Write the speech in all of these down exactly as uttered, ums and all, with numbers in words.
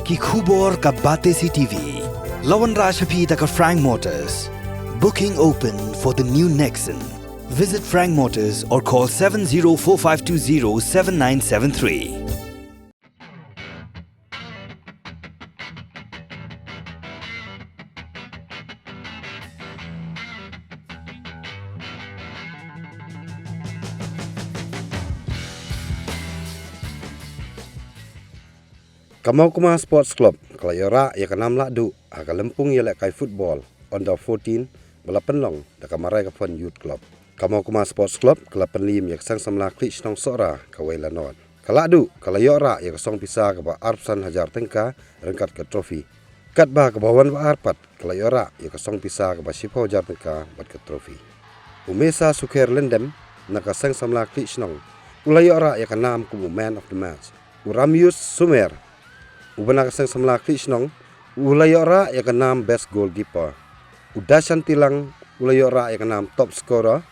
Ki khubor ka Batesi T V. La wanrah sha phi da ka Frank Motors. Booking open for the new Nexon. Visit Frank Motors or call seven zero four five two zero seven nine seven three. Ka Mawkma Sports Club ka la ïoh rah ïa ka nam lahduh ha ka lympung ïalehkai football under fourteen ba la pynlong da ka Maraikaphon Youth Club. Ka Mawkma Sports Club ka la pynliem ïa ka seng samla khlieh shnong Sohra kawei la nod. Ka lahduh ka la ïoh rah ïa ka song pisa kaba arphew san hajar tyngka ryngkat ka trophy. Katba kaba wan ba ar pat ka la ïoh rah ïa ka song pisa kaba shiphew hajar tyngka bad ka trophy. U Mesa Sukher Lyndem na ka seng samla khlieh shnong u la ïoh rah ïa ka nam kum u man of the match. U Ramius Sumer uba na ka seng samla khlieh shnong u la ïoh rah ïa ka nam best goalkeeper. U Dashan Tilang u la ïoh rah ïa ka nam top scorer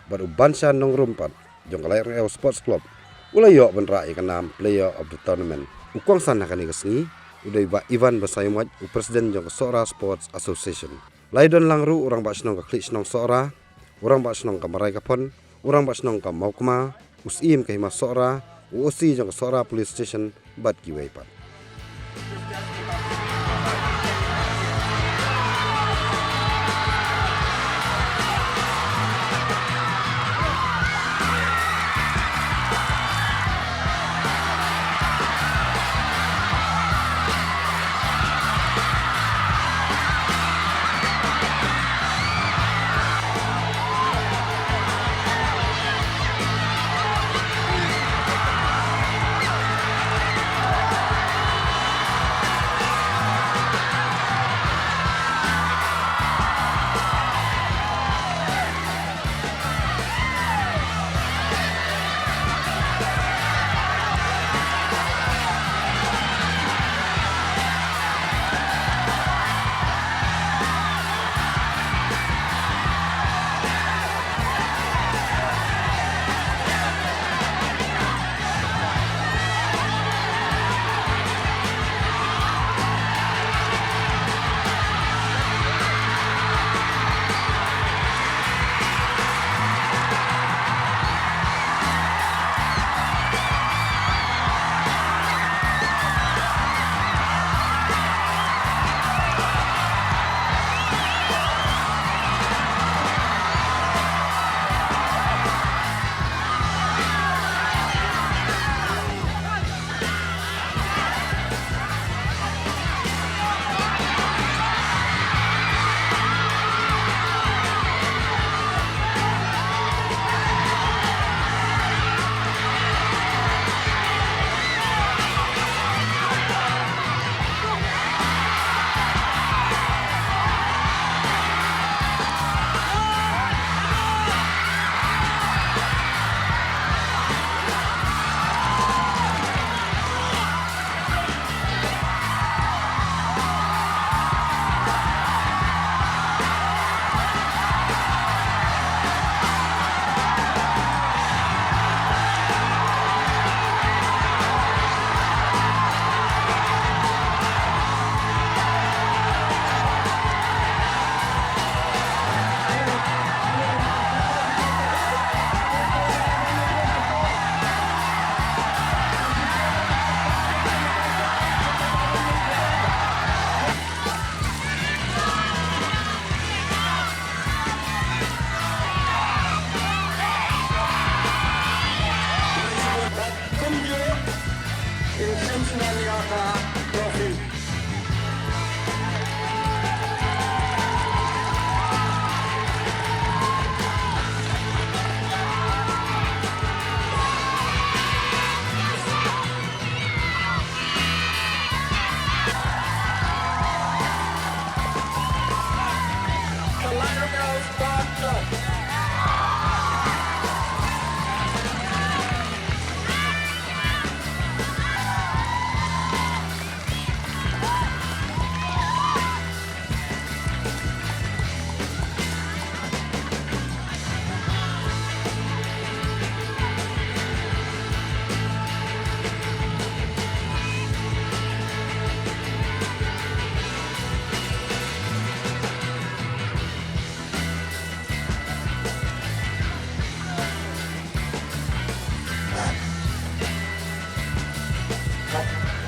bad u Bansha Nongrum pat jong ka Laitryngew Sports Club u la ïoh ban rah ïa ka nam player of the tournament. U kongsan ha kane ka sngi u dei Bah Ivan Basaiawmoit, u president jong ka Sohra Sports Association. La ïadon lang ruh u rangbah shnong ka khlieh shnong Sohra, u rangbah shnong ka Maraikaphon, u rangbah shnong ka Mawkma, u Syiem ka Hima Sohra, u O C jong ka Sohra Police Station bad kiwei pat.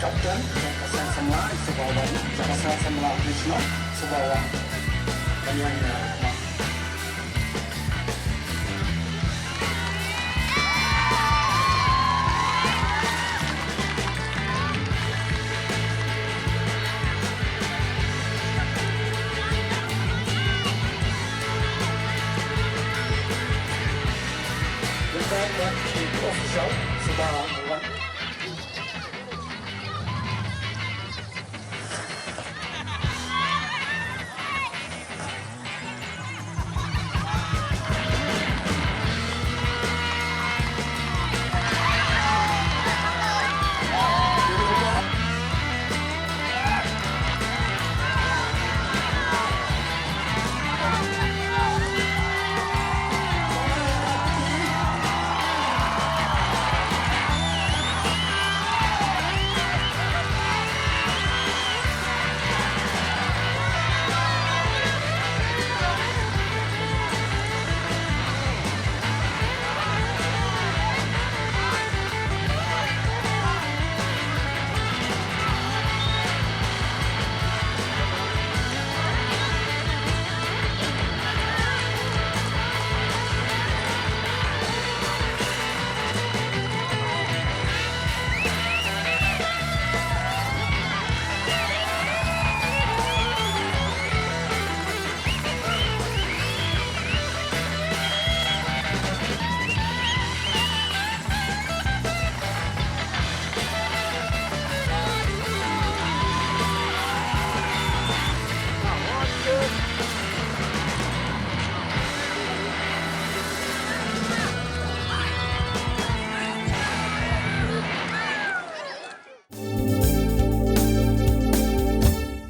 Captain jong ka seng samla, sngewbha wan, jong ka seng samla Krishna, sngewbha wan. Ban wan, eh, With that, that official, sngewbha.